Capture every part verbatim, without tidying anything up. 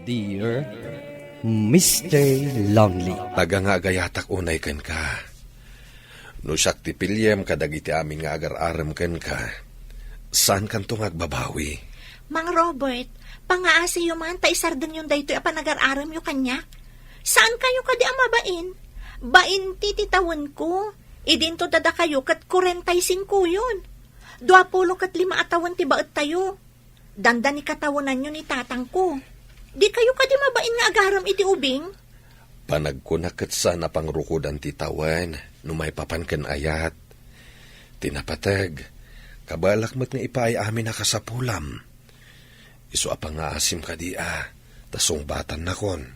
Dear Mister Lonely. Taga nga agayatak unay kenka. No siak ti piliem kadagiti amin nga agar-arem kenka, saankanto nga agbabawi. Mang Robert, pangaasiyo man ta isardengyon daytoy a panagar-aremyo kaniak. Saankayo kadi a mabain? Bainti ti tawenko. Idinto dadakayo ket kuarenta y singkoyon. Duapulo ket lima a tawen ti baettayo. Dandani katawenanyo ni tatangko. Dikayo kadi mabain nga agarem iti ubing? Panagkunak ket saan a pangrukodan ti tawen no maipapan ken ayat. Ti napateg, kabaelak met nga ipaay amin a kasapulam. Isu a pangaasim kadi a, ta sungbatannakon.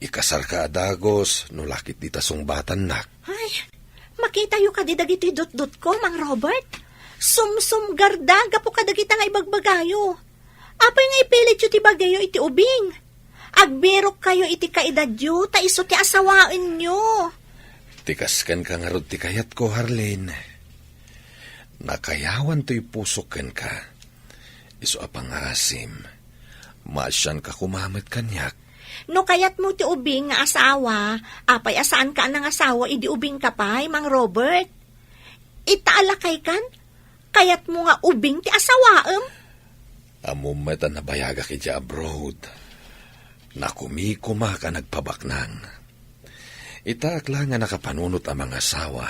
Ikasarka a dagus no la ketdi ta sungbatannak. Ay, makitayo kadi dagitoy dutdotko, Mang Robert? Sumsumgarda gapu kadagita nga ibagbagayo. Apay nga ipilityo ti bagayyo iti ubing? Agbirokkayo iti kaedadyo, ta isu ti asawaenyo. Ti kas kenka ngarud ti kayatko, Harlene. Nakayawan toy pusok kenka. Isu a pangaasim, maasianka koma met kaniak. No kayatmo ti ubing nga asawa, apay a saanka a nangasawa idi ubingka pay, Mang Robert? Ita a lakaykan, kayatmo nga ubing ti asawaem? Ammom met a nabayagak idiay abroad. Nakumikomak a nagpabaknang. Itaak la nga nakapanunot a mangasawa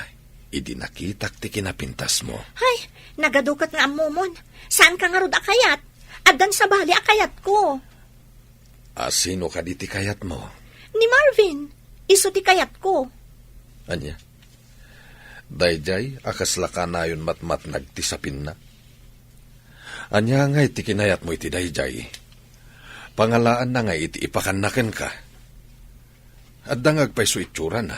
idi nakitak ti kinapintasmo. Hay, nagadu ket nga ammomon. Saanka ngarud a kayat? Addan sabali a kayatko. A sino kadi ti kayatmo? Ni Marvin. Isu ti kayatko. Ania? Daydiay a kasla kanayon matmatnag ti sapinna? Ania ngay ti kinayatmo iti daydiay? Pangalaanna ngay iti ipakanna kenka? Adda nga agpayso itsurana,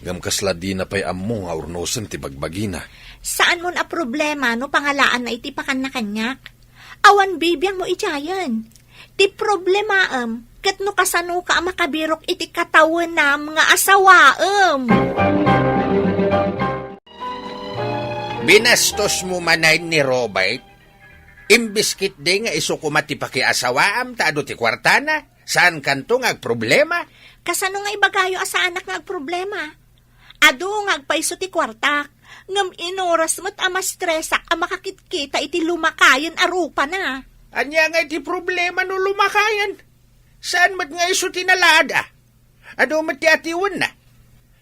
ngem kasla dina pay ammo nga urnosen ti bagbagina. Saanmon a problema no pangalaanna iti ipakanna kaniak. Awan bibiangmo idiayen. Ti problemaem, ket no kasanoka a makabirok iti katawenam nga asawaem. Binastosmo manen ni Robert? Imbes ketdi nga isu koma ti pakiasawaam ta adu ti kuartana, saankanto nga agproblema? Kasano nga ibagayo a saanak nga agproblema? Adu nga agpayso ti kuartak, ngem inoras met a mastresak a makakitkita iti lumakayen a rupana. Ania nga iti problema no lumakayen? Saan met nga isu ti nalaad a? Adu met ti atiwenna.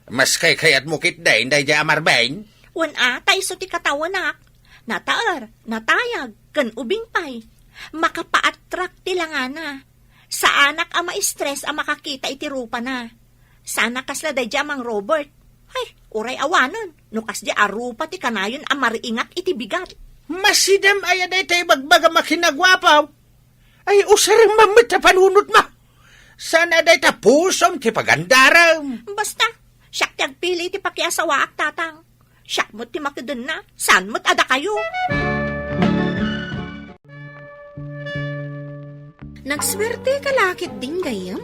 Mas kaykayatmo ketdin daydiay a Marvin? Wen a, ta isu ti katawenak. Nataer, natayag, ken ubing pay. Makapaattract ti langana. Saanak a ma-stress a makakita iti rupana. Saanak kasla daydiay a Mang Robert. Hay, uray awanen, no kasdiay a rupa ti kanayon a mariingat iti bigat. Masidem aya dayta ibagbagam a kinaguapaw. Ay, usarem man met ta panunotmo. Saan a dayta pusom ti pagandarem. Basta, siak ti agpili iti pakiasawaak, Tatang. Siak met ti makedenna, saan met a dakayo. Nagsuerteka la ketdin gayyem,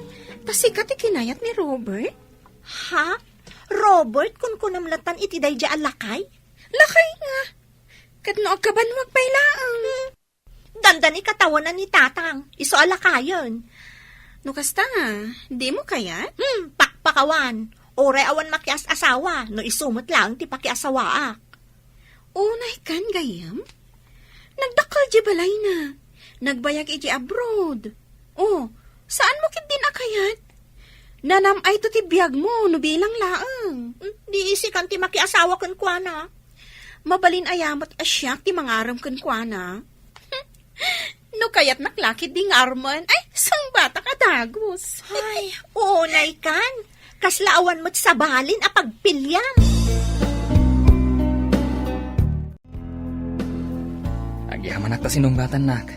ta sika ti kinayat ni Robert? Ha? Robert, kunkunam latan iti daydiay a lakay? Lakay nga. Ket no agkabanwag pay laeng. Hmm. Dandani katawenan ni Tatang, isu a lakayen. No kasta, dimo kayat? Hmm, pakpakawan. Uray awan makias-asawa, no isu met laeng ti pakiasawaak. Unay kan gayyem? Nagdakkel di balayna. Nagbayag iti abroad. Oh, saanmo ketdin a kayat? Nanam-ayto ti biagmo no bilang laeng. Hmm, di isikan ti makiasawa kenkuana. Mabalin aya met a siak ti mangarem kenkuana? No kayatnak la ketdi nga armen, ay, sungbatak a dagus. Ay, unay kan. Kasla awan met sabalin a pagpiliam. Agyamanak ta sinungbatannak.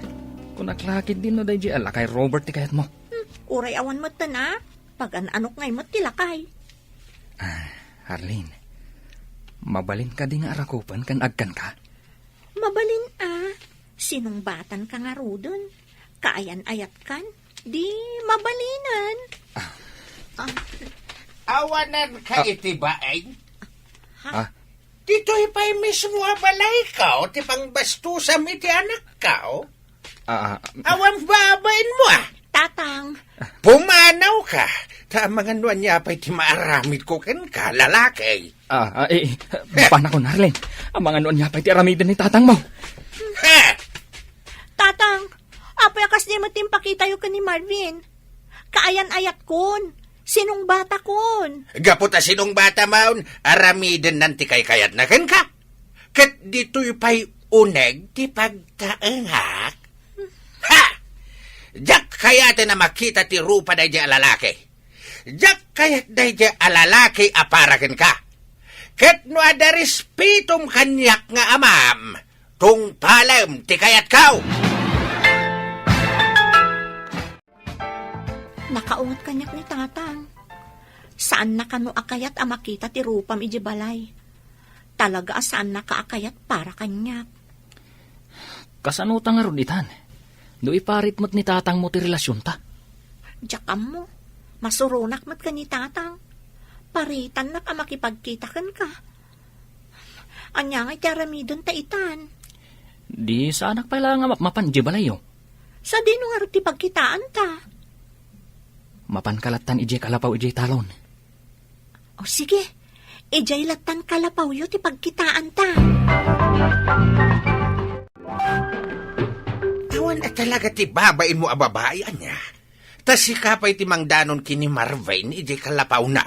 Kunak la ketdin no daydiay a lakay Robert ti kayatmo. Hmm, uray awan met ten a. Pagan-anok ngay met ti lakay. Ah, Arlene, mabalin kadi nga arakupen ken agkanka? Mabalin a, sinungbatanka ngaruden. Kaayan-ayatkan, di mabalinen. Ah. Ah. Awananka Ah. iti baeng? Ha? Ah. Ditoy pay mismo a balayko ti pangbastusam iti anakko? Ah, ah. Awan babainmo, ah. Tat, Pumanawka, ta amangan no ania pay ti maaramidko kenka, lalaki. Ah, ah, eh, eh, mapanakon, Arlene. Amangan no ania pay ti aramiden ni tatangmo. Ha! Tatang, apay a kas di met impakitayo ken ni Marvin? Kaayan-ayatkon. Sinungbatakon. Gapu ta sinungbatamon, aramidennan ti kaykayatna kenka. Ket ditoy pay uneg ti pagtaengak. Ha! Diak kayaten a makita ti rupa daydiay a lalaki. Diak kayat daydiay a lalaki a para kenka. Ket no adda respetom kaniak nga amam, tungpalem ti kayatko. Nakaunget kaniak ni Tatang. Saanna kano a kayat a makita ti rupam idiay balay. Talaga a saannaka a kayat para kaniak. Kasano ta ngarud itan? No iparit met ni tatangmo ti relasionta? Diak ammo. Masuronak met ken ni Tatang. Paritannak a makipagkita kenka. Ania ngay ti aramidenta itan? Di saanak pay la nga mapmapan idiay balayyo. Sadino ngarud ti pagkitaanta? Mapanka lattan idiay kalapaw idiay talon. O sige, idiay lattan kalapawyo ti pagkitaanta. Awan a talaga ti babainmo a babai, ania? Ta sika pay ti mangdanon ken ni Marvin idiay kalapawna.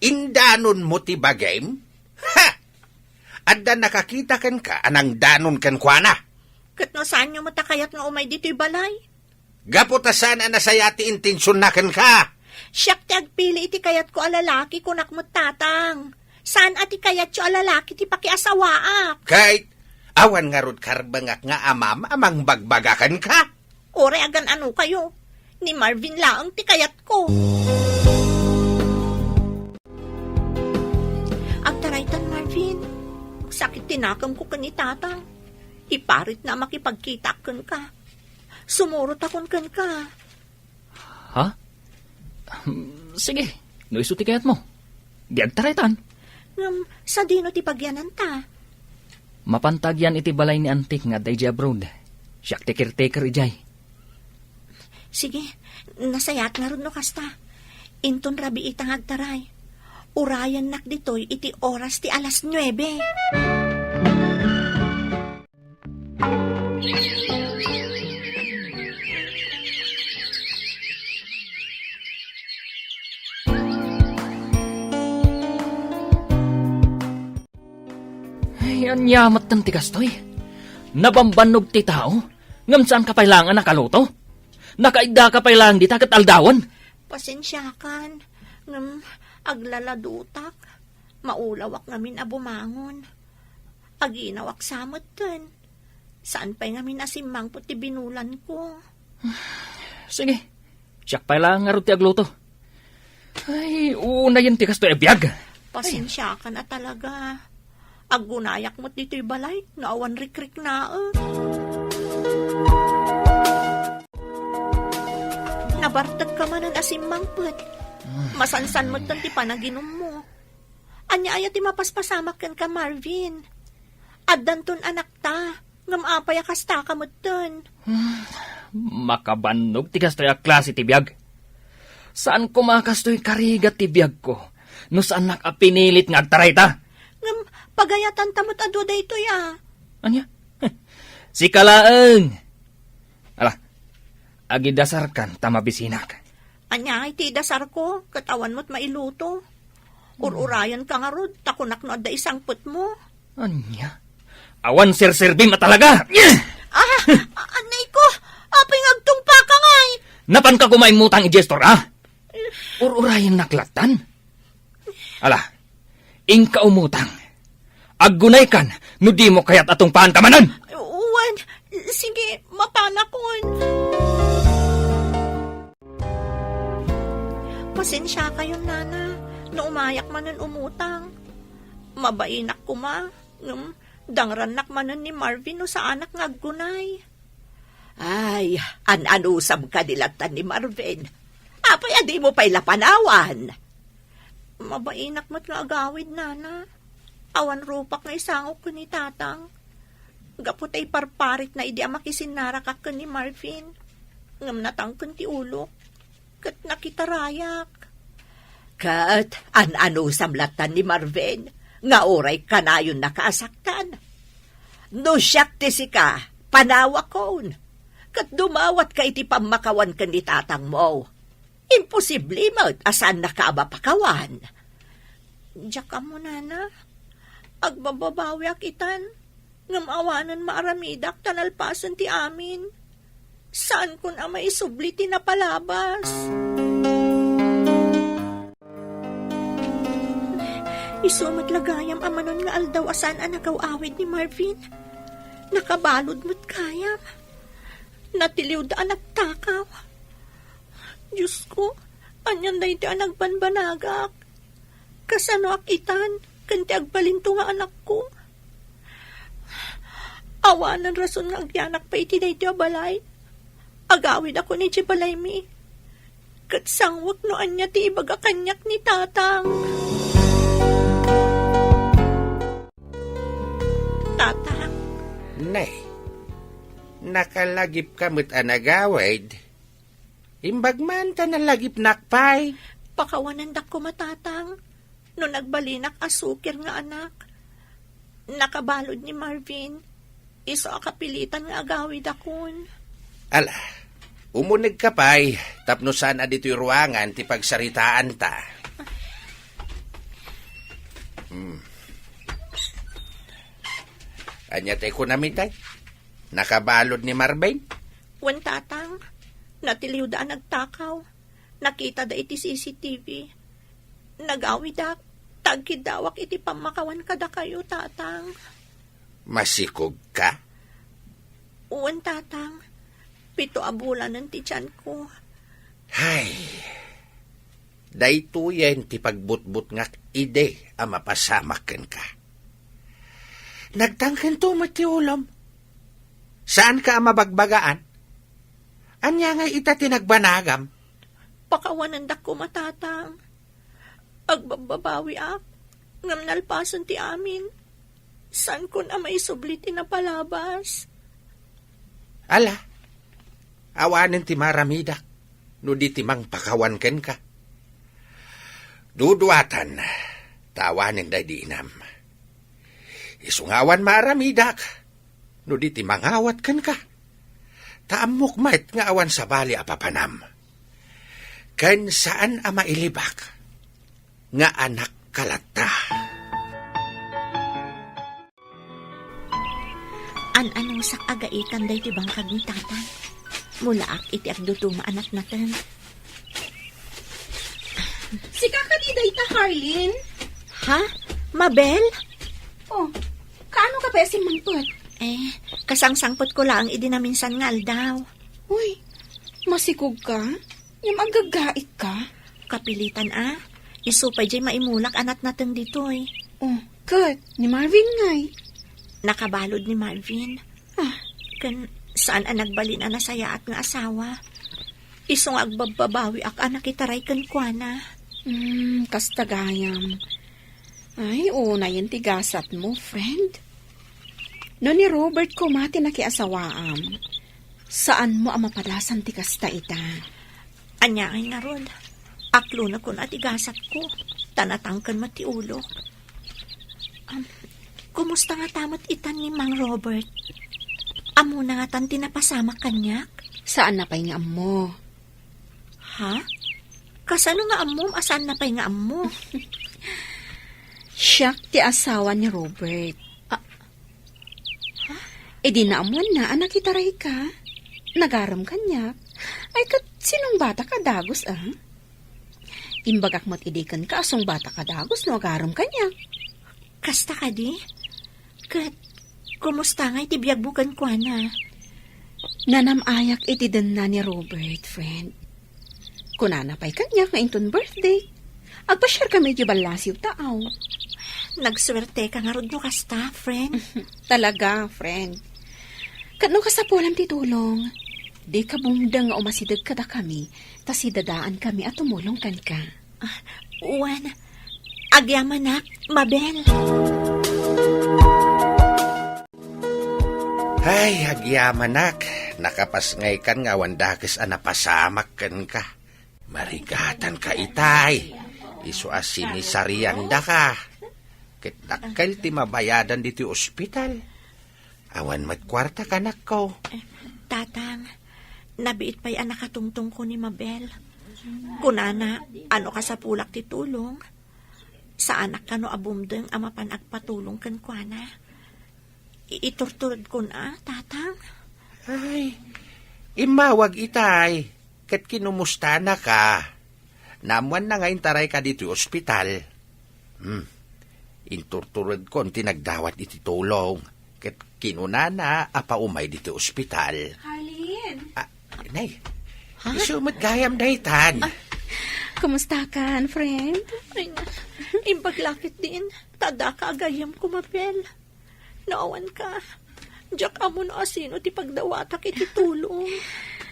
Indanonmo ti bagim? Ha! Adda nakakita kenka a nangdanon kenkuana. Ket no saanyo met a kayat nga umay ditoy balay? Gapu ta saan a nasayaat ti intensionna kenka. Siak ti agpili iti kayatko a lalaki, kunak met, Tatang. Saan a ti kayatyo a lalaki ti pakiasawaak. Ket awan ngarud karbengak nga amam a mangbagbaga kenka? Uray agan-anokayo, ni Marvin laeng ti kayatko. Agtaraytan, Marvin. Sakit ti nakemko ken ni Tatang. Iparitna a makipagkitaak kenka. Sumurotakon kenka. Ha? Hmm, sige, no isu ti kayatmo. Di agtaraytan. Ngem, sadino ti pagyananta? Mapanta agyan iti balay ni Antik nga adda idiay abroad. Siak ti caretaker idiay. Sige, nasayaat ngarud no kasta. Inton rabii ta nga agtaray. Urayennak ditoy iti oras ti alas nuebe. Ay, ania metten ti kastoy? Nabambannog ti tao, ngem saanka pay laeng a nakaluto? Nakaiddaka pay laeng dita ket aldawen? Pasensiakan, ngem aglaladutak. Maulawak ngamin a bumangon. Aginawak sa metten. Saan pay ngamin a simmangpet ti binulanko. Sige, siak pay laeng ngarud ti agluto. Ay, unayen ti kastoy a biag. Pasensiakan a talaga. Aggunayak met ditoy balay no awan rikriknaek. Nabartekka manen a simmangpet. Masansan metten ti panaginummo. Ania aya ti mapaspasamak kenka, Marvin? Addanton anakta, ngem apay a kastaka metten? Hmm, makabannog ti kastoy a klase ti biag. Saan koma a kastoy karigat ti biagko no saannak a pinilit nga agtarayta. Ngem pagayatanta met a dua daytoy a. Ania? Sika laeng. Ala, agidasarkan ta mabisinak. Ania ngay ti idasarko ket awan met mailuto? Ur-urayenka ngarud, ta kunak no adda isangpetmo. Ania? Awan serserbim a talaga! Ah! A-, anay ko! Apay nga agtungpaka ngay? Napanka koma immutang idiay store, ah? Ur-urayennak lattan? Ala, inka umutang. Aggunaykan no dimo kayat a tungpaanka manen. Wen, sige, mapanakon. Pasensiakayon, Nana, no umayak manen umutang. Mabainak koma, ngem dangrannak manen ni Marvin no saanak nga aggunay. Ay, an-anusam kadi lattan ni Marvin. Apay a dimo pay la panawan? Mabainak met nga agawid, Nana. Awan rupak nga isangok ken ni Tatang. Gapu ta iparparitna idi a makisinnaraka ken ni Marvin. Ngem natangken ti ulok. ket nakitarayak. Ket an-anusam latta ni Marvin nga uray kanayonnaka a saktan? No siak ti sika, panawakon, ket dumawatka iti pammakawan ken ni tatangmo. Imposible met a saannaka a mapakawan. Diak ammo, nana. Agbabbabawiak itan, ngem awanen maaramidak ta nalpasen ti amin. Saankon a maisubli ti napalabas. Isu met la gayam a manon nga aldaw a saan a nagaw-awid ni Marvin. Nakabalud met gayam. Natiliwda a nagtakaw. Diosko, anian daytoy a nagbanbanagak? Kasanoak itan ken ti agbalinto nga anakko? Awanen rason nga agyanak pay iti daytoy a balay. Agawidakon idiay balaymi. Ket sangwek no ania ti ibaga kaniak ni Tatang. Tatang. Nay, nakalagipka met a nagawid. Imbag man ta nalagipnak pay. Pakawanendak koma, Tatang, no nagbalinak a sukir nga anak. Nakabalud ni Marvin. Isu a kapilitan nga agawidakon. Ala, umunegka pay tapno saan a ditoy ruangan ti pagsaritaanta. Hmm. Ania tay kunam itay? Nakabalud ni Marvin? Wen, Tatang. Natiliwda a nagtakaw. Nakitada iti C C T V. Nagawidak, ta agkiddawak iti pammakawan kadakayo, Tatang. Masikogka? Wen, Tatang. Pito a bulanen ti tianko. Hay, daytoyen ti pagbutbutngak idi a mapasamak kenka. Nagtangkento met ti ulom. Saanka a mabagbagaan? Ania ngay ita ti nagbanagam? Pakawanendak koma, Tatang. Agbabbabawiak, ngem nalpasen ti amin. Saankon a maisubli ti napalabas. Ala, awanen ti maaramidak no di ti mangpakawan kenka. Duduatan, ta awanen daydi inam. Isu nga awan maaramidak no di ti mangawat kenka. Ta ammok met nga awan sabali a papanam. Ken saan a mailibak nga anakka latta. An-anusak a gaitan daytoy bangkag ni Tatang. Mulaak iti agduduma a natnateng. Sika kadi dayta, Harlin? Ha? Mabel? Oh, kaano ka pay a simmangpet? Eh, kasangsangpetko laeng idi naminsan nga aldaw. Uy, masikog ka? Ngem aggaggaik ka? Kapilitan a. Isu pay diay maimulak a natnateng ditoy. Oh, ket ni Marvin ngay? Nakabalud ni Marvin. Ah. Ken saan a nagbalin a nasayaat nga asawa. Isu nga agbabbabawiak a nakitaray kenkuana. Hmm, kasta gayam. Ay, unayen ti gasatmo, friend. No ni Robert koma ti nakiasawaam, saanmo a mapadasan ti kasta ita. Ania ngay ngarud? Aklonekon a ti gasatko, ta natangken met ti ulok. Am, kumusta ngata met itan ni Mang Robert? Ammona ngatan ti napasamak kaniak? Saanna pay nga ammo. Ha? Kasano nga ammom a saanna pay nga ammo? Siak ti asawa ni Robert. Ah. Ha? Idi naammoanna a nakitarayka, nagarem kaniak. Ay, ket sinungbatak a dagus, a? Imbagak met idi kenka a sungbatak a dagus no agarem kaniak. Kasta kadi? Ket kumusta ngay ti biagmo kenkuana? Nanam-ayak iti denna ni Robert, friend. Kunana pay kaniak nga inton birthday, agpasiarkami idiay ballasiw ta, aw. Nagsuerteka ngarud no kasta, friend. Talaga, friend. Ket no kasapulam ti tulong, dika bumdeng nga umasideg kadakami, ta sidadaankami a tumulong kenka. Ah, wen, agyamanak, Mabel. Ay, agyamanak, nakapasngaykan nga awan dakes a napasamak kenka. Marigatanka itay, isu a sinisariandaka. Ket dakkel ti mabayadan ditoy ospital. Awan met kuarta, kanakko. Eh, Tatang, nabiit pay a nakatungtongko ni Mabel. Kunana, ano kasapulak ti tulong? Saanak kano a bumdeng a mapan agpatulong kenkuana? I-, iturturedkon a, Tatang? Ay, immawag itay, ket kinumustanaka. Naammoanna nga intarayka ditoy ospital. Hmm. Inturturedkon ti nagdawat iti tulong, ket kinunana a paumay ditoy ospital. Harleen! Ah, nay, Ha? Isu met gayam daytan. Ah, kumustakan, friend? Ay, imbag la ketdin, ta addaka a gayyemko, Mabel. No awanka, diak ammo no asino ti pagdawatak iti tulong.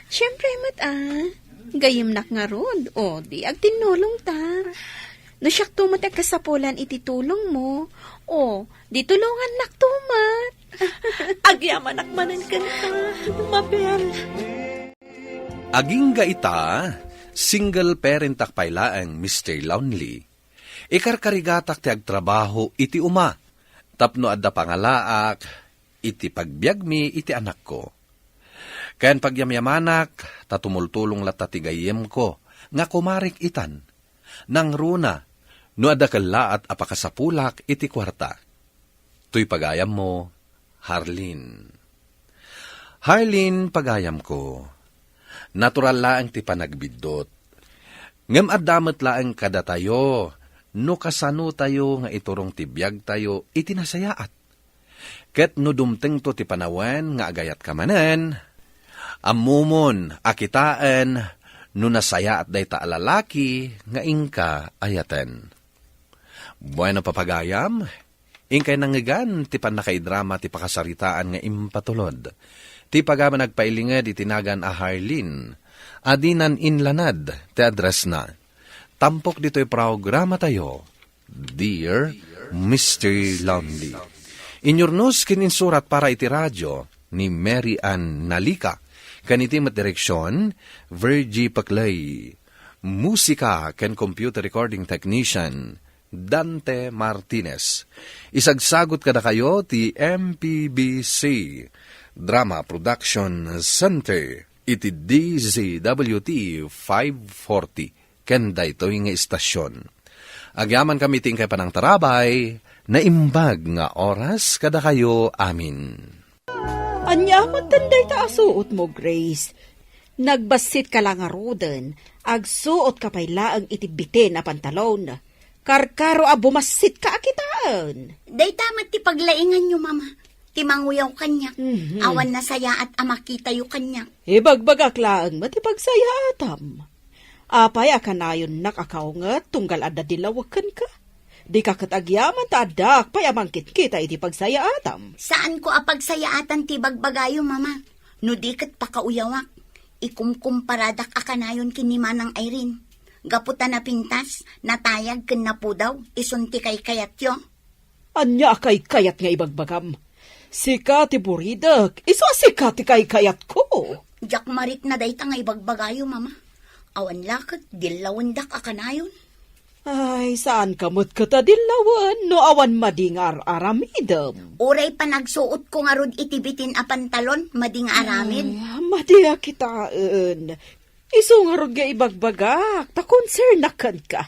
Siempre met, ah. Gayyemnak ngarud. O, di agtinnulongta. No siakto met ti agkasapulan iti tulongmo, o, di tulongannakto met. Agyamanak manen kenka, Mabel. Agingga ita, single parentak pay laeng, Mister Lonely. Ikarkarigatak ti agtrabaho iti uma, tapno adda pangalaak iti pagbiagmi iti anakko. Ken pagyamyamanak, ta tumultulong latta ti gayyemko nga kumarik itan. Nangruna, no adda kellaat a pakasapulak iti kuarta. Toy pagayammo, Harleen. Harleen, pagayamko, natural laeng ti panagbiddut. Ngem adda met laeng kadatayo no kasanotayo nga iturong ti biagtayo iti nasayaat. Ket no dumtengto ti panawen nga agayatka manen, ammomon a kitaen no nasayaat dayta a lalaki nga inka ayaten. Bueno, papagayam, inkay nangngegan ti pannakaidrama ti pakasaritaan nga impatulod. Ti pagayam a nagpailinged iti nagan a Harleen, a dinan inlanad ti addressna. Tampok ditoy programatayo, Dear Mister Lonely. Inyurnos ken insurat para iti radio ni Mary Ann Nalica. Ken iti met direksion, Virgie Paclay. Musika ken computer recording technician, Dante Martinez. Isagsagut kadakayo ti M P B C Drama Production Center iti D Z W T five forty ken daytoy nga istasion. Agyamankami ti inkay panangtarabay, naimbag nga oras kadakayo amin. Ania met dayta a suotmo, Grace? Nagbassitka la ngaruden, agsuotka pay laeng iti bitin a pantalon. Karkaro a bumassitka a kitaen. Dayta met ti paglainganyo, Mama. Ti manguyaw kaniak. Mhm. Awan nasayaat a makitayo kaniak. Ibagbagak laeng met ti pagsayaatam. Apay a kanayonnak a kaunget tunggal adda dillawek kenka? Dika ket agyaman ta addaak pay a mangkitkita iti pagsayaatam. Saanko a pagsayaatan ti bagbagayo, Mama. No di ket pakauyawak, ikumkumparadak a kanayon ken ni Manang Irene. Gapu ta napintas, natayag ken napudaw, isun ti kaykayatyo. Ania a kaykayat nga ibagbagam? Sika ti buridek, isu a sika ti kaykayatko. Diak marikna dayta nga ibagbagayo, Mama. Awan la ket dillawendak a kanayon. Ay, saanka met ket a dillawen no awan madi nga ar-aramidem. Uray panagsuotko ngarud iti bitin a pantalon, madi nga aramid. Ay, madi a kitaen. Isu ngarud nga ibagbagak, ta konsernak kenka.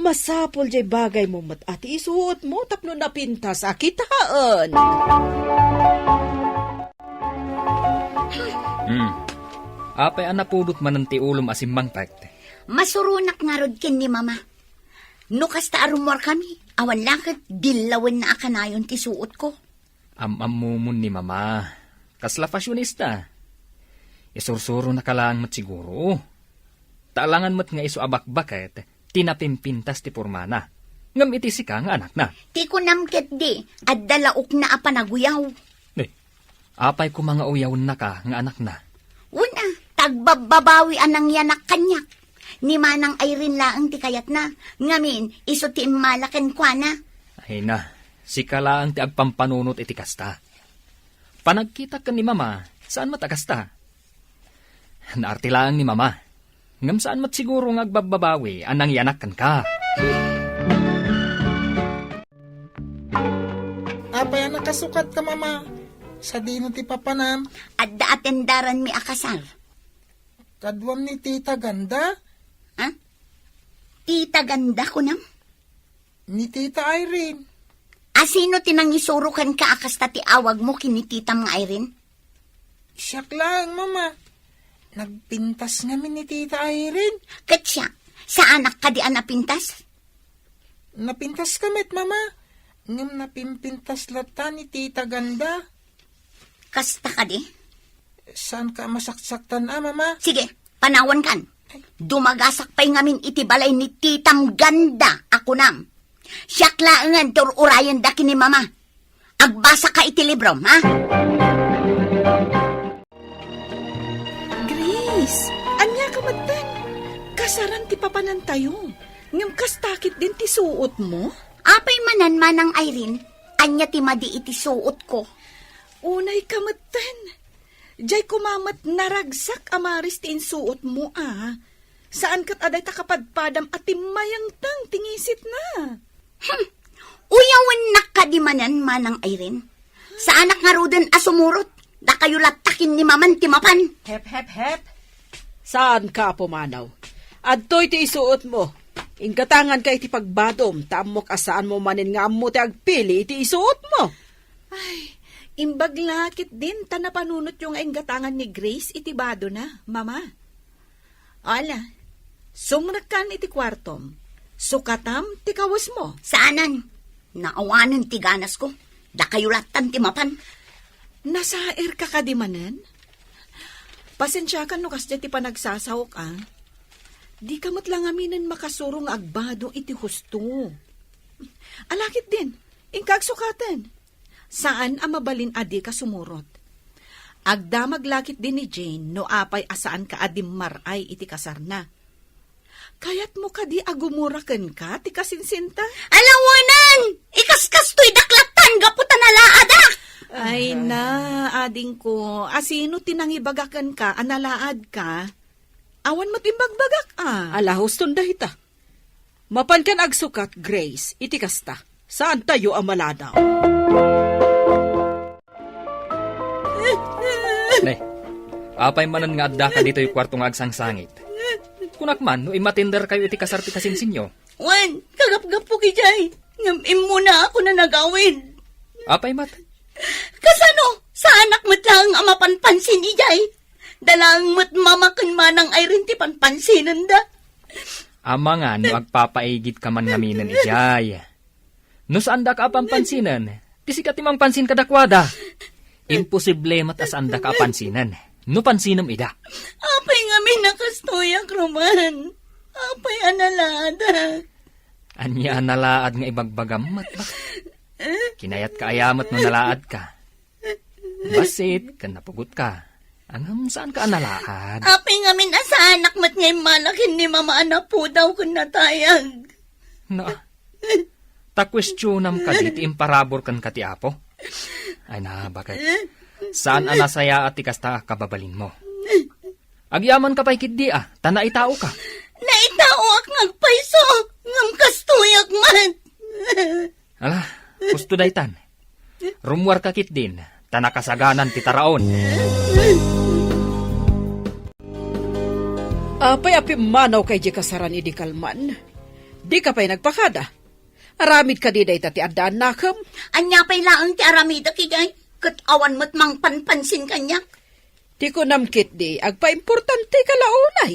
Masapul jay bagaymo met a ti isuotmo tapno napintas a kitaen. Hmm. Apay a napudot manen ti ulom a simmangpet? Masuronak ngarud ken ni Mama. No kasta a rummuarkami, awan la ket dillawenna a kanayon ti suotko. Am-ammomon ni Mama. Kasla fashionista. Isursuronaka laeng met siguro. Ta alangan met nga isu a bakbaket ti napimpintas ti pormana. Ngem iti sika nga anakna. Ti kunam ketdi, adda laokna a panaguyaw. Eh, apay koma nga uyawennaka nga anakna? Wen a, ta agbabbabawi a nangyanak kaniak. Ni Manang Irene laeng ti kayatna, ngamin, isu ti immala kenkuana. Ay na, sika laeng ti agpampanunot iti kasta. Panagkitak ken ni Mama, saan met a kasta? Naarte laeng ni Mama. Ngem saan met siguro nga agbabbabawi a nangianak kenka. Apay a nakasukatka, Mama? Sadino ti papanam? Adda a tendaranmi a kasar. Kaduam ni Tita Ganda? Ha? Tita Ganda, kunam? Ni Tita Irene. Asino ti nangisuro kenka a kasta ti awagmo ken ni titam nga Irene? Siak laeng, Mama. Nagpintas ngamin ni Tita Irene. Ket siak, saanak kadi a napintas? Napintaska met, Mama. Ngem napimpintas latta ni Tita Ganda. Kasta kadi? Saanka a masaksaktan a, Mama? Sige, panawankan. Dumagasak pay ngamin iti balay ni Titam Ganda a kunam. Siak laengen ti ur-urayenda ken ni Mama. Agbasaka iti librom, ha? Grace, ania ka metten? Kasaran ti papanantayo. Ngem kasta ketdin ti suotmo? Apay manen, Manang Irene? Ania ti madi iti suotko? Unay ka metten. Diay koma met naragsak a maris ti insuotmo a. Saan ket a dayta kapadpadam a timmayengteng ti ngisitna. Hmm. Uyawennak kadi manen, Manang Irene. Saanak ngaruden a sumurot. Dakayo latta ken ni Maman ti mapan. Hep, hep, hep. Saanka a pumanaw. Adtoy ti isuotmo. Inggatanganka iti pagbadom, ta ammok a saanmo manen nga ammo ti agpili iti isuotmo. Ay, imbag la ketdin ta napanunotyo nga inggatangan ni Grace iti badona, Mama. Ala, sumrekkan iti kuartom. Sukatam ti kawesmo. Saanen. Naawanen ti ganasko. Dakayo lattan ti mapan. Nasairka kadi manen? Pasensiakan no kasdiay ti panagsasaok, a. Dika met la ngaminen makasuro nga agbado iti husto. Ala ketdin, inka agsukaten. Saan a mabalin a dika sumurot. Agdamag la ketdin ni Jane no apay a saanka a dimmar-ay iti kasarna. Kayatmo kadi a gumura kenka ti kasinsinta? Alawanan! Ikaskastoy daklattan gapu ta nalaadak! Ay na, adingko, asino ti nangibaga kenka a nalaadka? Awan met imbagbagak a. Ala, huston dayta. Mapankan agsukat, Grace, iti kasta. Saantayo a maladaw. Ne, apay manen nga addaka ditoy kuarto nga agsangsangit? Kunak man no immatenderkayo iti kasar ti kasinsinyo. Wen, kagapgapok idiay. Ngem immuna ako nanagawid. Apay met? Kasano? Saanak met laeng a mapanpansin idiay. Dalaeng met Mama ken Manang Irene ti panpansinenda. Amangan no agpapaigidka man ngaminen idiay. No saandaka a panpansinen, ti sika ti mangpansin kadakuada. Imposible met a saandaka a pansinen. No pansinem ida. Apay ngamin a kastoyak, Roman? Apay a nalaadak? Ania a nalaad nga ibagbagam met ba? Kinayatka aya met no nalaadka? Bassit ken napugotka. Ngem saanka a nalaad. Apay ngamin a saanak met nga immala ken ni Mama a napudaw ken natayag. Na, ta kuestionam kadi ti imparabur kenka ti Apo? Ay na, baket. Saan a nasayaat ti kasta a kababalinmo. Agyamanka pay ketdi a, ta naitaoka. Naitaoak nga agpayso, ngem kastoyak met. Ala, husto daytan. Rummuarka ketdin, ta nakasaganan ti taraon. Apay a pimmanawka idiay kasaran idi kalman? Dika pay nagpakada. Aramid kadi dayta ti addaannakem? Ania pay laeng ti aramidek idiay? Ket awan met mangpanpansin kaniak. Ti kunam ketdi, agpaimportanteka la unay.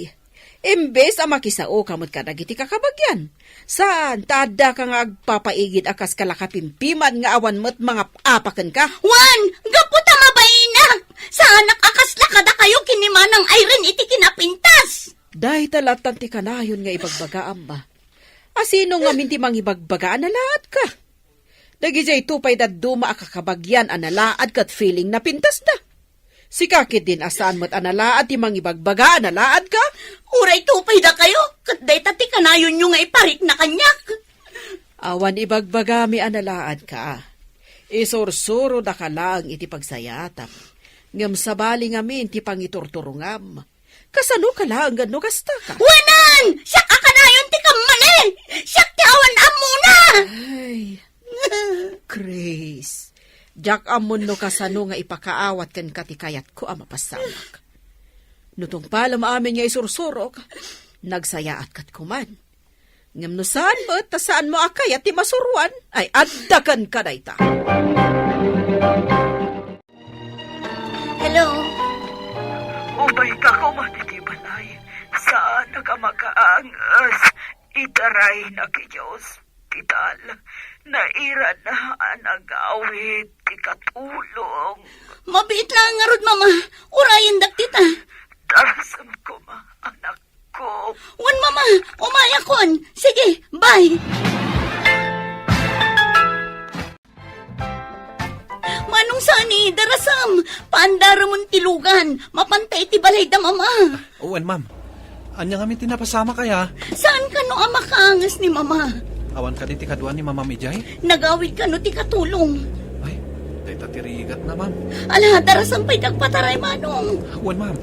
Imbes a makisaoka met kadagiti kakabagian. Saan, ta addaka nga agpapaigid a kas kalakapimpiman nga awan met mangap-apa kenka. Wen, gapu ta mabainak! Saanak a kasla kadakayo ken ni Manang Irene iti kinapintas! Dayta lattan ti kanayon nga ibagbagaam, a. Asino ngamin ti mangibagbaga a nalaadka? Dagidiayto pay dadduma a kakabagian a nalaad ket feeling napintasda. Sika ketdin a saan met a nalaad ti mangibagbaga a nalaadka? Uray to pay dakayo, ket dayta ti kanayonyo nga iparikna kaniak. Awan ibagbagami a nalaadka. Isursurodaka laeng iti pagsayaatam. Ngem sabali ngamin ti pangiturturongam. Kasanoka laeng no kastaka? Wanan! Siak a kanayon ti kammali! Siak ti awan ammona! Ay, Grace, diak ammon no kasano nga ipakaawat kenka ti kayatko a mapasamak. No tungpalem amin nga isursurok, nagsayaat ket kuman. Ngem no saan met ta saanmo a kayat ti masuroan, ay adda kenka dayta. Hello? Umayka koma ditoy balay. Saanak a makaanges. Itaraynak idiay ospital. Nairan a nagawid ti katulong. Mabiit laeng ngarud, Mama. Urayendak dita. Darasem koma, anak. Ko. Wen, Mama, umayakon. Sige, bye. Manong Sani, darasam, paandaramon ti lugan. Mapanta iti balayda, Mama. Wen, ma'am. Ania ngamin ti napasamak aya? Saan kano a makaanges ni Mama? Awan kadi ti kaduan ni Mamam idiay? Nagawid kano ti katulong. Ay, dayta ti rigatna, ma'am. Ala, darasam pay dagpataray, Manong. Wen, ma'am.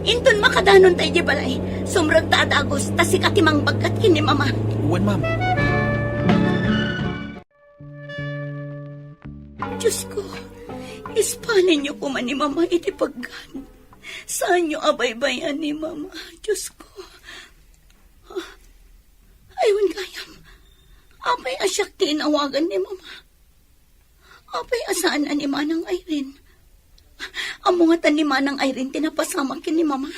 Inton makadanon ta idiay balay, sumrekta a dagus, ta sika ti mangbaggat ken ni Mama. Wen, ma'am. Diyos ko, ispalinyo koma ni Mama iti paggan. Saanyo a baybay-an ni Mama, Diyos ko. Ay, wen gayam. Apay a siak ti inawagan ni Mama? Apay a saan a ni Manang Irene? Ammo ngata ni Manang Irene ti napasamak ken ni Mama.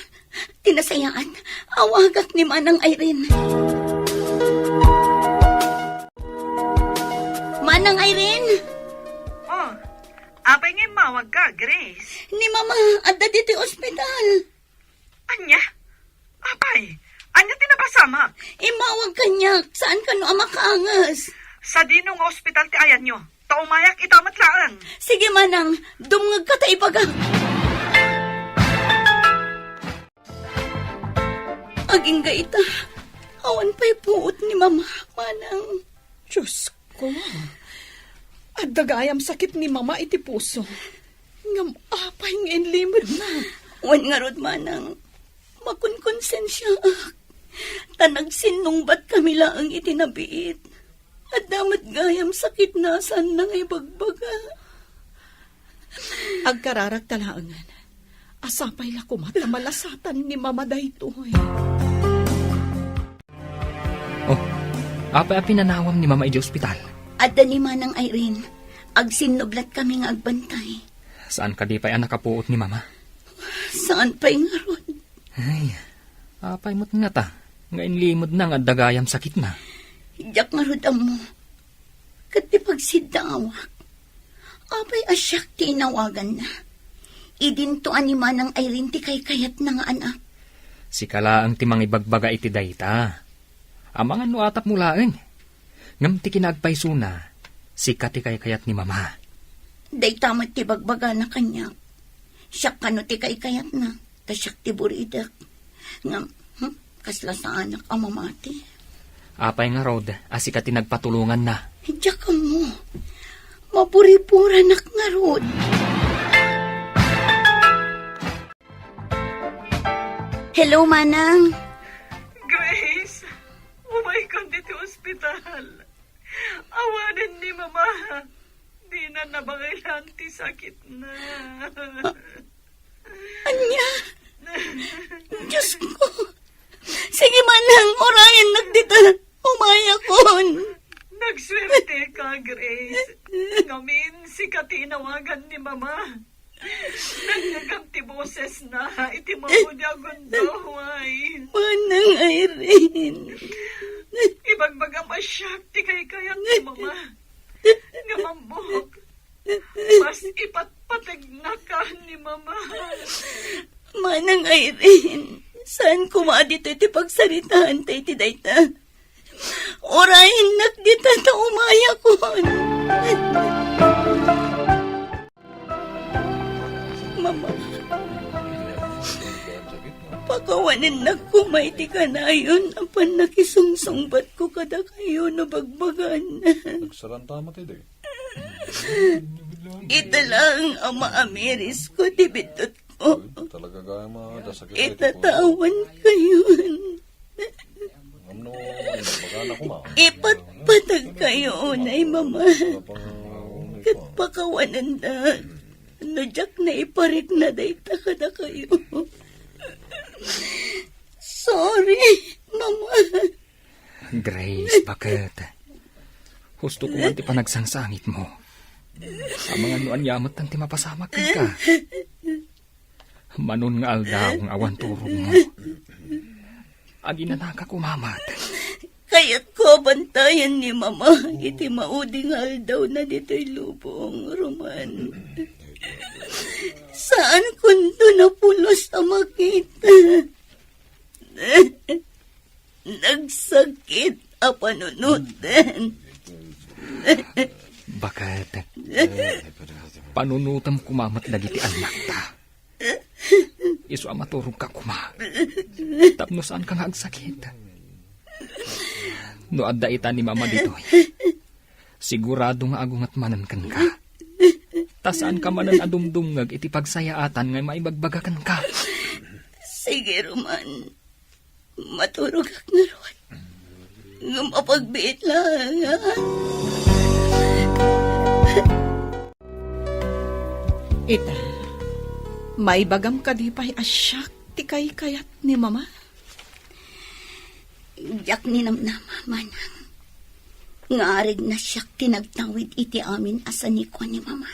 Ti nasayaat, awagak ni Manang Irene. Manang Irene? Oh, apay nga immawagka, Grace? Ni Mama, adda ditoy ospital. Ania? Apay, ania ti napasamak? Immawag kaniak, saan kano a makaanges? Sadino nga ospital ti ayanyo? Ta umayak ita met laeng. Sige, Manang, dumngegka ta ibagak. Agingga ita, awan pay puot ni Mama, Manang. Diyos ko, adda gayam sakit ni Mama iti puso. Ngem apay nga inlimedna? Wen ngarud, Manang, makonkonsensiaak. Ta nagsinnungbat kami laeng iti nabiit. Adda met gayam sakitna a saanna nga ibagbaga. Agkararak ta laengen. Sapay la koma ta malasatan ni Mama daytoy. Oh, apay a pinanawam ni Mama idiay ospital? Adda ni Manang Irene. Agsinnublat kami nga agbantay. Saan kadi pay a nakapuot ni Mama? Saan pay ngarud? Ay, apay met ngata nga inlimedna nga adda gayam sakitna? Diak ngarud ammo. Ket ti pagsiddaawak, apay a siak ti inawaganna? Idinto a ni Manang Irene ti kaykayatna nga anak. Sika laeng ti mangibagbaga iti dayta. Amangan no atapmo laeng. Ngem ti kinaagpaysona, sika ti kaykayat ni Mama. Dayta met ti bagbagana kaniak. Siak kano ti kaykayatna, ta siak ti buridek. Ngem, hmm, kasla saanak a mamati. Apay ngarud a sika ti nagpatulonganna? Diak ammo. Maburiburanak ngarud. Hello, Manang. Grace, umaykan ditoy ospital. Awanen ni Mama. Dina nabangilan ti sakitna. Ania? Diyos ko. Sige, Manang, urayennak dita. Umayakon. Nagsuerteka, Grace. Ngamin, sika ti inawagan ni Mama. Nagngegam ti bosesna iti maudi a gundaway. Manang Irene. Ibagbagam a siak ti kaykayat ni Mama. Ngem ammok, mas ipatpategnaka ni Mama. Manang Irene, saan koma a ditoy ti pagsaritaanta iti dayta. Urayennak dita ta umayakon. Mama, pakawanennak koma iti kanayon a pannakisungsungbatko kadakayo no bagbagaan. Nagsaranta met idi. Ita laeng a maamirisko ti biddut Oh, talaga gayam a dasakit ay itatawan kayon. Ngem no, imbagana koma. Ipatpatag kayo unay, Mama. Ket pakawananda no diak naiparikna dayta kadakayo. Sorry, Mama. Grace, baket. Husto ko man ti panagsangsangitmo. Amangan no ania met ti mapasamak kenka. Manon nga aldaw nga awan turogmo. Aginanaka koma met. Kayatko a bantayan ni Mama iti maudi nga aldawna ditoy lubong, Roman. Saan kunto napulos a makita. Nagsakit a panunoten. Baket, panunotem koma met dagiti annakta. Isu a maturogka koma. Tapno saanka nga agsakit. No adda ita ni Mama ditoy, sigurado nga agunget manen kenka. Ta saanka manen a dumdumngeg iti pagsayaatan nga maibagbaga kenka. Sige, Roman. Maturogak ngarud. Ngem apagbiit laeng, ha? Ita, maibagam kadi pay a siak ti kaykayat ni Mama? Diak ninamnama, Manang, nga arigna siak ti nagtawid iti amin a sanikua ni Mama.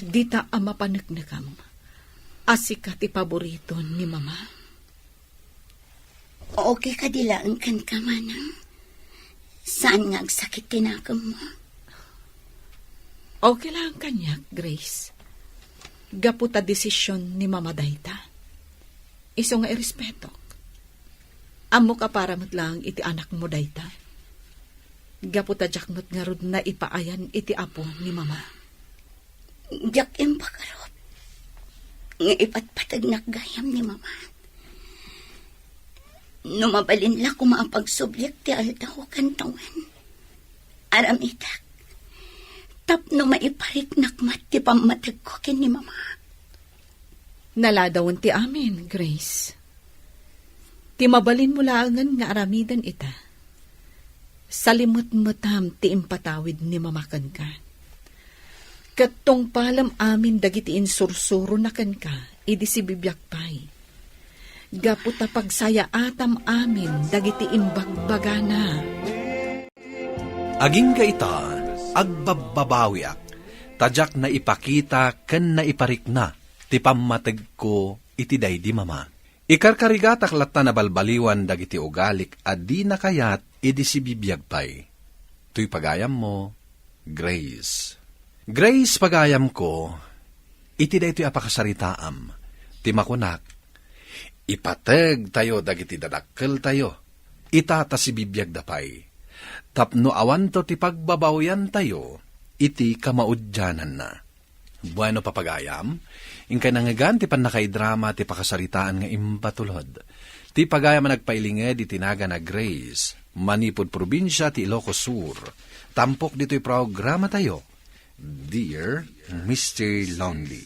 Dita a mapaneknekam a sika ti paboriton ni Mama. Okay kadi laeng kenka, Manang? Saan nga agsakit ti nakemmo? Okay laeng kaniak, Grace. Gapu ta desisyon ni Mama dayta. Isu nga irespetok. Ammok a para met laeng iti anakmo dayta. Gapu ta diak met ngarud naipaayan iti apo ni Mama. Diak impagarop nga ipatpategnak gayam ni Mama. No mabalin la koma a pagsublik ti aldaw ken tawen, aramidek tapno maipariknak met ti pammategko ken ni Mama. Naladawen ti amin, Grace. Ti mabalinmo laengen nga aramiden ita, salimetmetam ti impatawid ni Mama kenka. Ket tungpalem amin dagiti insursurona kenka idi sibibiag pay. Gapu ta pagsayaatam amin dagiti imbagbagana. Agingga ita, agbabbabawiak, ta diak naipakita ken naiparikna ti pammategko iti daydi Mama. Ikarkarigatak latta nabalbaliwan dagiti ugalik a dina kayat idi sibibiag pay. Toy pagayammo, Grace. Grace, pagayamko, iti daytoy a pakasaritaam, ti makunak, ipategtayo dagiti dadakkeltayo, ita ta sibibiagda pay, tapno awanto ti pagbabawiantayo iti kamaudiananna. Bueno, papagayam, inkay nangngegan ti pannakaidrama ti pakasaritaan nga imbatulod. Ti pagayam a nagpailinged iti nagan a Grace, manipud probinsia ti Ilocos Sur. Tampok ditoy programatayo, Dear Mister Lonely.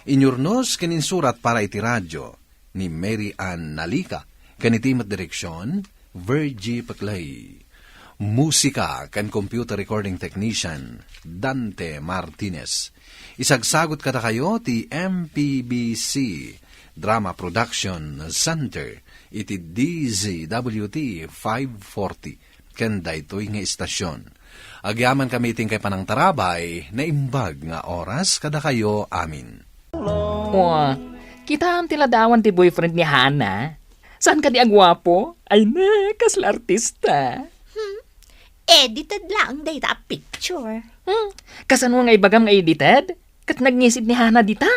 Inyurnos ken insurat para iti radio ni Mary Ann Nalica, ken iti met direksion, Virgie Peclay. Musika ken computer recording technician, Dante Martinez. Isagsagut kadakayo ti M P B C Drama Production Center iti D Z W T five forty ken daytoy nga istasyon. Agyamankami iti inkay panangtarabay, naimbag nga oras kadakayo amin. Wa, kitaem ti ladawan ti boyfriend ni Hana. Saan kadi a guapo? Ay ne, kasla artista. Hmm. Edited laeng dayta a picture. Hmm. Kasano nga ibagam nga edited? Ket nagngisit ni Hana dita?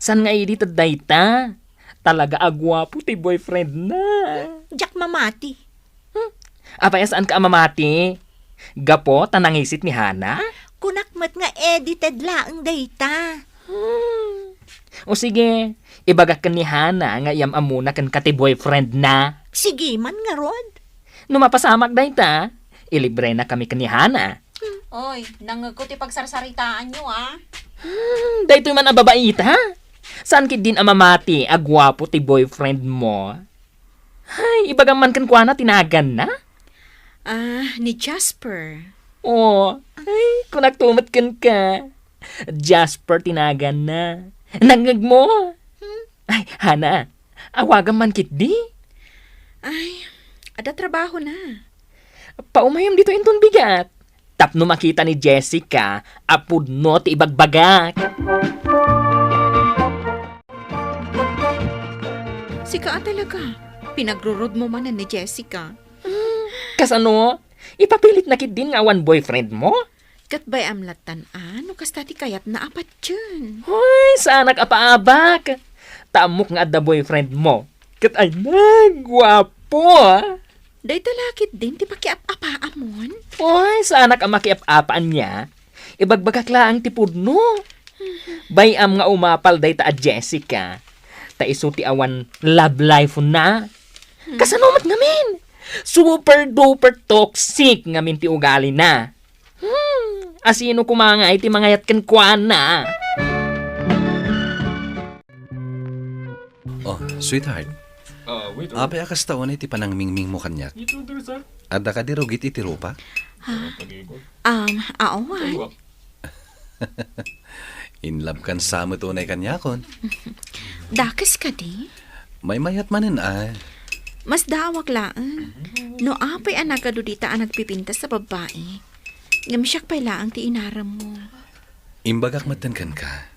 Saan nga edited dayta? Talaga a guapo ti boyfriend na. Hmm. Diak mamati. Hmm. Apay a saanka a mamati? Gapu ta nangisit ni Hana? Kunak met nga edited laeng dayta. Hmm. O sige, ibagak ken ni Hana nga iyam-ammona kenka ti boyfriend na. Sige man ngarud. No mapasamak dayta, ilibrenakami ken ni Hana. Oy, nangngegko ti pagsarsaritaanyo, a. Hmm, daytoy man a babaita? Saan ketdin a mamati a guapo ti boyfriend mo? Ay, ibagam man kenkuana ti naganna? Ah, ni Jasper. Oh, ay, kunak tumet kenka. Jasper ti naganna. Nangngegmo? Hmm? Ay, Hana, awagam man ketdi. Ay, adda trabahona. Paumayam ditoy inton bigat. Tapno makita ni Jessica a pudno ti ibagbagak. Sika a talaga. Pinagrurudmo manen ni Jessica. Kasano? Ipapilitna ketdin nga awan boyfriend mo? Ket bay-am lattan a no kasta ti kayatna a patien. Hoy, saanak a paabak. Ta ammok nga adda boyfriend mo. Ket ay, nagguapo, ah. Dayta la ketdin ti pakiap-apaamon? Hoy, saanak a makiap-apa ania. Ibagbagak laeng ti pudno. Bay-am nga umapal dayta a Jessica. Ta isu ti awan love life na. Hmm. Kasano met ngamin? Super duper toxic ngamin ti ugalina. Hmm, asino koma ngay ti mangayat kenkuana? Oh, sweetheart. Ah, waiter. Apay a kasta unay ti panangmingmingmo kaniak? Ito, sir. Adda kadi rugit iti rupak? Ha? Ah, pag-ibig. Um, awan. Aywa. In love kan sa met unay kaniakon. Dakes kadi? Maymayat manen ay. Masdaawak laeng. No apay a nagadu dita a nagpipintas a babbai. Ngem siak pay laeng ti inarammo. Imbagak metten kenka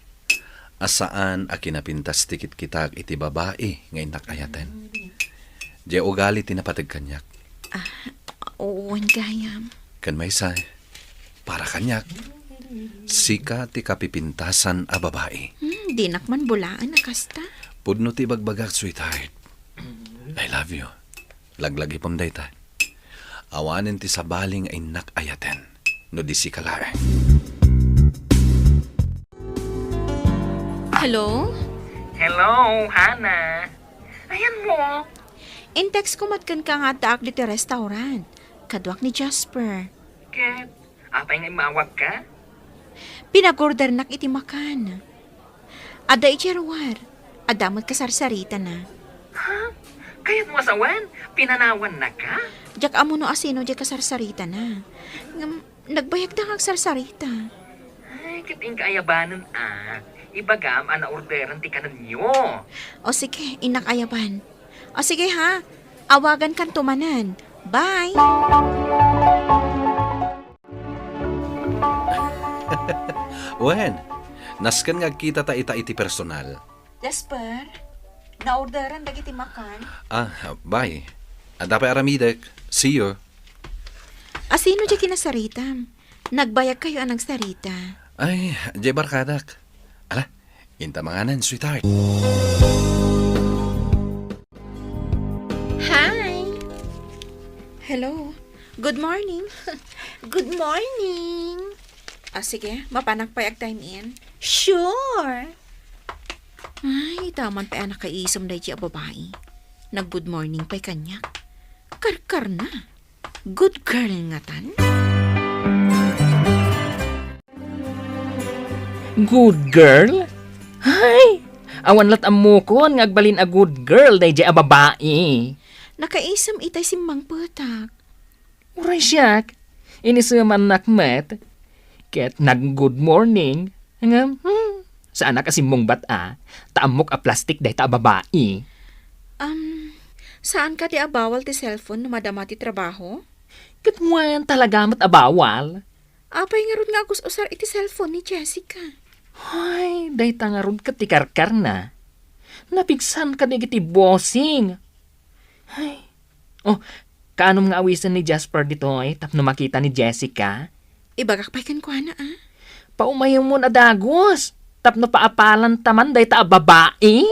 a saan a kinapintas ti kitkitak iti babai nga innak ayaten. Diay ugali ti napateg kaniak. Ah, wen gayam. Ken maysa, para kaniak, sika ti kapipintasan a babai. Hmm, dinak man bulaen a kasta. Pudno ti ibagbagak, sweetheart. I love you. Laglagipem dayta. Awanen ti sabali nga innak ayaten no di sika laeng. Hello? Hello, Hana. Ayanmo? In-text ko met kenka nga addaak ditoy restaurant. Kaduak ni Jasper. Ket, apay nga immawagka? Pinag-ordernak iti makan. Adda iti ruar. Adda met kasarsaritana. Ha? Kayatmo a sawen? Pinanawannaka? Diak ammo no asino diay kasarsaritana. Ngem, nagbayagda nga agsarsarita. Ay, ket inka ayabanen, a. Ibagam a naorderan ti kanenyo. O sige, innak ayaban. O sige, ha? Awagankanto manen. Bye! Wen, nasken nga agkitata ita iti personal. Jasper, naorderan dagiti makan. Ah, bye. Adda pay aramidek. See you. Asino diay kinasaritam? Nagbayagkayo a nagsarita. Ay, diay barkadak. Ala, inta manganen, sweetheart. Hi! Hello. Good morning. Good morning. Ah, sige, mapanak pay ag-time in. Sure. Ay, ita man pay a nakaisem daydi a babai. Nag-good morning pay kaniak. Karkarna. Good girl ngatan? Good girl? Hay! Awan lat ammokon nga agbalin a good girl daydi a babai. Nakaisem itay simmangpetak. Uray siak, inisemannak met. Ket nag-good morning. Ngem, hmm, saanak a simmungbat a, ta ammok a plastik dayta a babai. Am, saan kadi a bawal ti cellphone no madama ti trabaho? Ket wen, talaga met a bawal. Apay ngarud nga agus-usar iti cellphone ni Jessica? Hay, dayta ngarud ket ti karkarna. Napigsan kadagiti bossing. Hay. Oh, kaanom nga awisen ni Jasper ditoy tapno makita ni Jessica? Ibagak pay kenkuana, a. Paumayemon a dagus tapno paapalanta man dayta a babai.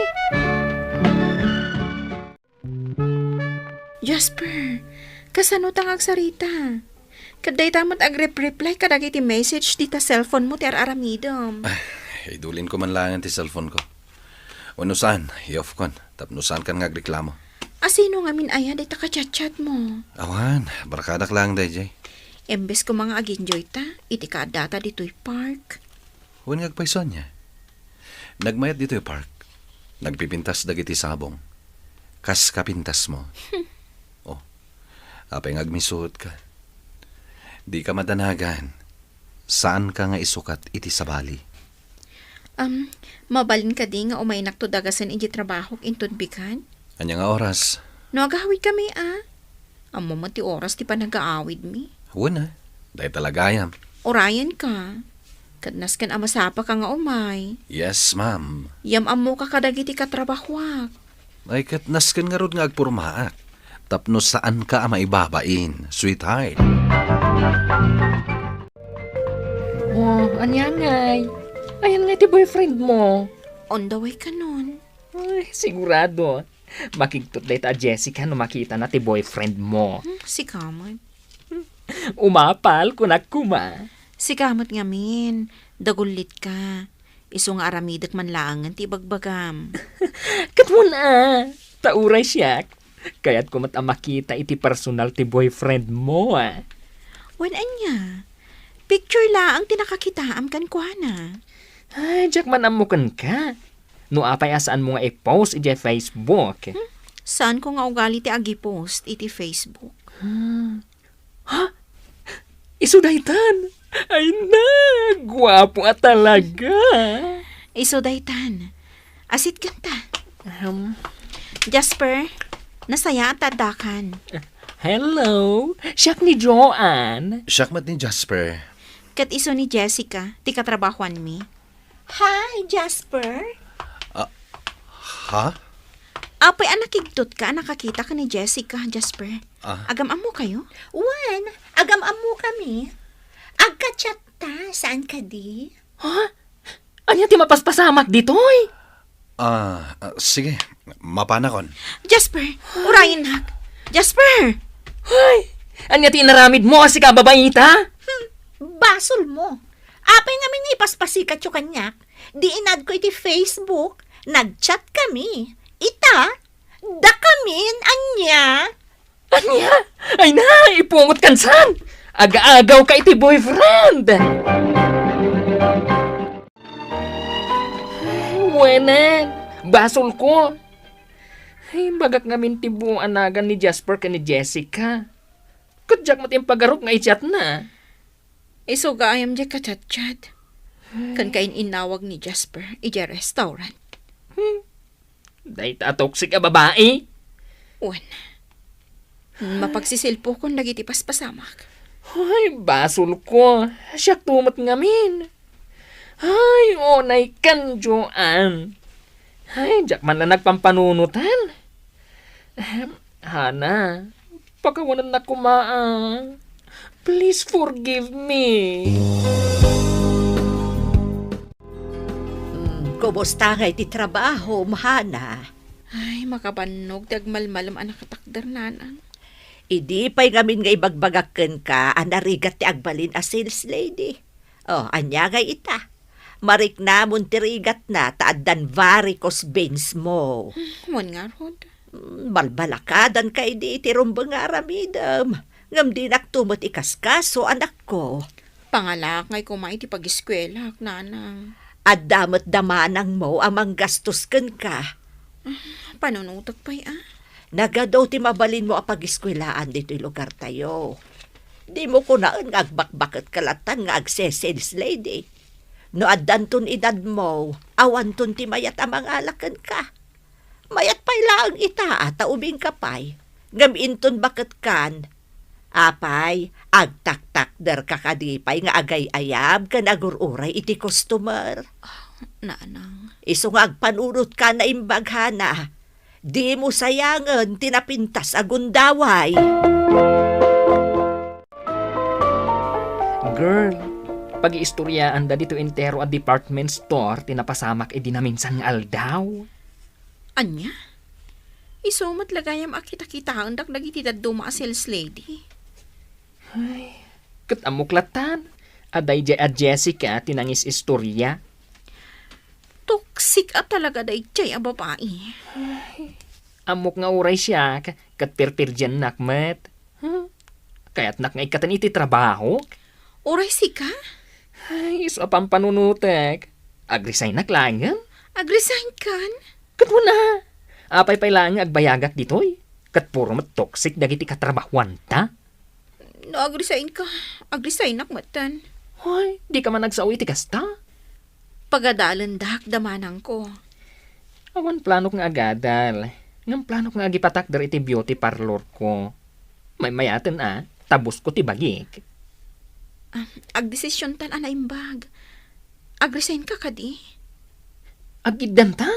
Jasper, kasano ta nga agsarita? Ket dayta met agrep-reply kadagiti message dita cellphone mo ti ar-aramidem. Ay, idulinko man laengen ti cellphone ko. Wenno saan, i-off kon, tapno saankan nga agreklamo. Asino ngamin aya dayta ka-chat-chat mo? Awan, barkadak laeng daydiay. Imbes koma nga ag-enjoy ta, iti kaaddata ditoy park. Wen nga agpayso ania? Nagmayat ditoy park. Nagpipintas dagiti sabong. Kas kapintasmo. Oh, apay nga agmisuotka? Dika madanagan. Saanka nga isukat iti sabali. Am, mabalin kadi nga umaynak to dagasen iti trabahok inton bigat? Ania nga oras? No agawidkami a. Ammo met ti oras ti panagaawidmi. Wen a, dayta la gayam. Urayenka. Ket nasken a masapaka nga umay. Yes, ma'am. Yam-ammoka kadagiti katrabahoak. Ay, ket nasken ngarud nga agpormaak. Tapno saanka a maibabain, sweetheart. Oh, ania ngay? Ayan nga ti boyfriend mo. On the way kanon. Ay, sigurado. Makigtot dayta a Jessica no makitana ti boyfriend mo. Hmm, sika met. Umapal, kunak koma. Sika met ngamin, dagullitka. Isu nga aramidek man laengen ti ibagbagam. Ket wen a, ta uray siak, kayatko met a makita iti personal ti boyfriend mo, a. Wen ania? Picture laeng ti nakakitaam kenkuana. Ay, diak man ammo kenka. No apay a saanmo nga i-post idiay Facebook? Hmm? Saanko nga ugali ti agi-post iti Facebook. Hmm. Ha? Isu daytan? Ay na, guapo a talaga. Isu daytan. Asitganta. Ahem. Jasper, nasayaat ta addakan. Hello, siak ni Joanne. Siak met ni Jasper. Ket isu ni Jessica, ti katrabahoanmi. Hi, Jasper. Ah, ha? Apay a nakigtotka a nakakita ken ni Jessica, Jasper? Ah. Agam-ammokayo? Wen, agam-ammokami. Agka-chat ta, saan kadi? Ha? Ania ti mapaspasamak ditoy? Ah, ah, sige, mapanakon. Jasper, urayennak. Jasper! Ay, ania ti inaramidmo a sika a babaita? Hmm, basolmo. Apay ngamin nga ipaspasikatyo kaniak? Di inadko iti Facebook, nag-chat kami. Ita, dakamin, ania? Ania? Ay na, ipungotkan san? Aga-agawka iti boyfriend! Wenen, basolko. Ay, bagak ngamin ti buong anagan ni Jasper ken ni Jessica. Ket diak met impagarop nga i-chatna. Isu gayam diay kachatchat. Ken kain-innawag ni Jasper idiay restaurant. Hmm. Dayta a toxic a babai. Wen. Mapagsisilpokon dagiti paspasamak. Ay, basolko. Siakto met ngamin. Ay, unaykan, Joanne. Ay, diak man la nagpampanunotan. Ahem, Hana, pakawanennak koma a. Please forgive me. Hmm, kumusta ngay ti trabahom, Hana? Ay, makabannog ti agmalmalem a nakatakder, nanang. Idi pay ngamin nga ibagbagak kenka a narigat ti agbalin a sales lady. Oh, ania ngay ita? Mariknamon ti rigatna ta addan varicose veins mo. Hmm, wen ngarud. Hmm, balbalakadanka idi iti rumbeng nga aramidem. Ngem dinakto met ikaskaso, anakko. Pangalaak ngay koma iti pagiskuelak, nanang. Adda met da manangmo a manggastos kenka. Ah, panunotek pay a. Nagadu ti mabalinmo a pagiskuelaan ditoy lugartayo. Dimo kunaen nga agbakbaketka lattan nga agse-sales lady. No addanton edadmo, awanton ti mayat a mangala kenka. Mayat pay laeng ita a ta ubingka pay, ngem inton baketkan, apay, agtaktakderka kadi pay nga agay-ayab ken agur-uray iti customer? Ah, nanang. Isu nga agpanunotka a naimbag, Hana. Dimo sayangen ti napintas a gundaway. Girl, pagiistoryaanda ditoy entero a department store ti napasamak idi naminsan nga aldaw. Ania? Isu met la gayam a kitakitaendak dagiti dadduma a sales lady. Ay, ket ammok lattan a daydiay a Jessica ti nangis-istorya. Toxic a talaga daydiay a babai. Ay, ammok nga uray siak ket pirpirdiannak met. Hmm? Kayatnak nga ikkaten iti trabahok? Uray sika? Ay, isu a pampanunotek. Agresignak laengen? Agresign kan? Ket wen a. Apay pay laeng nga agbayagak ditoy? Ket puro met toxic dagiti katrabahuanta. No agresign ka, agresignak metten. Hoy, di ka man agsao iti kasta? Pagadalendak, da manangko. Awan planok nga agadal. Ngem planok nga agipatakder iti beauty parlor ko. Maymayaten a, tabusko ti bagik. Ah, agdesisyontan a naimbag. Agresign ka kadi? Agiddanta?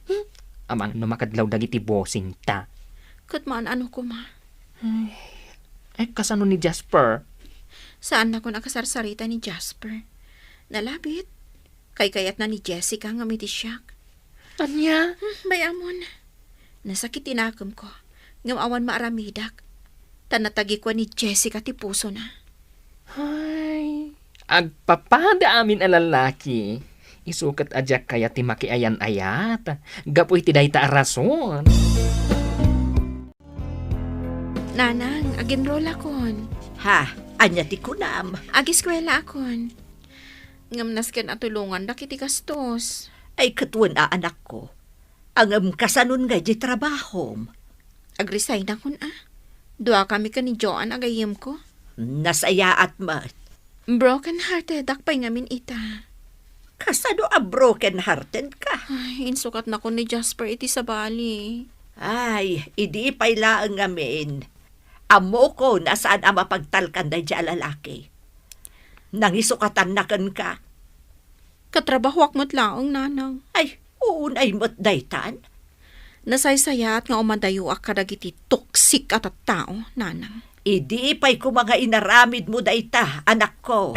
Hmm? Amangan no makadlaw dagiti bossingta. Ket maan-ano koma. Ay, ay, kasano ni Jasper? Saannakon a kasarsarita ni Jasper. Nalabit. Kaykayatna ni Jessica ngem iti siak. Ania? Hmm, bay-amon. Nasakit ti nakemko. Ngem awan maaramidak. Ta natagikua ni Jessica ti pusona. Ay, agpapada amin a lalaki. Isu ket a diak kayat ti makiayan-ayat. Gapu iti dayta a rason. Nanang, ag-enrollakon. Ha? Ania ti kunam? Agiskuelaakon. Ngem nasken a tulongandak iti gastos. Ay, ket wen a, anakko. Ngem kasanon ngay ti trabahom? Agresign-akon a. Duakami ken ni Joan a gayyemko. Nasayaat met. Broken-heartedak pay ngamin ita. Kasano a broken-hearted ka? Ay, insukatnakon ni Jasper iti sabali. Ay, idi pay laeng ngamin. Ammokon a saan a mapagtalkan daydiay a lalaki. Nangisukatan na kenka. Katrabahoak met laeng, Nanang. Ay, unay met daytan. Nasaysayaat nga umadayoak kadagiti toxic a tattao, Nanang. Idi pay koma nga inaramidmo dayta, anakko.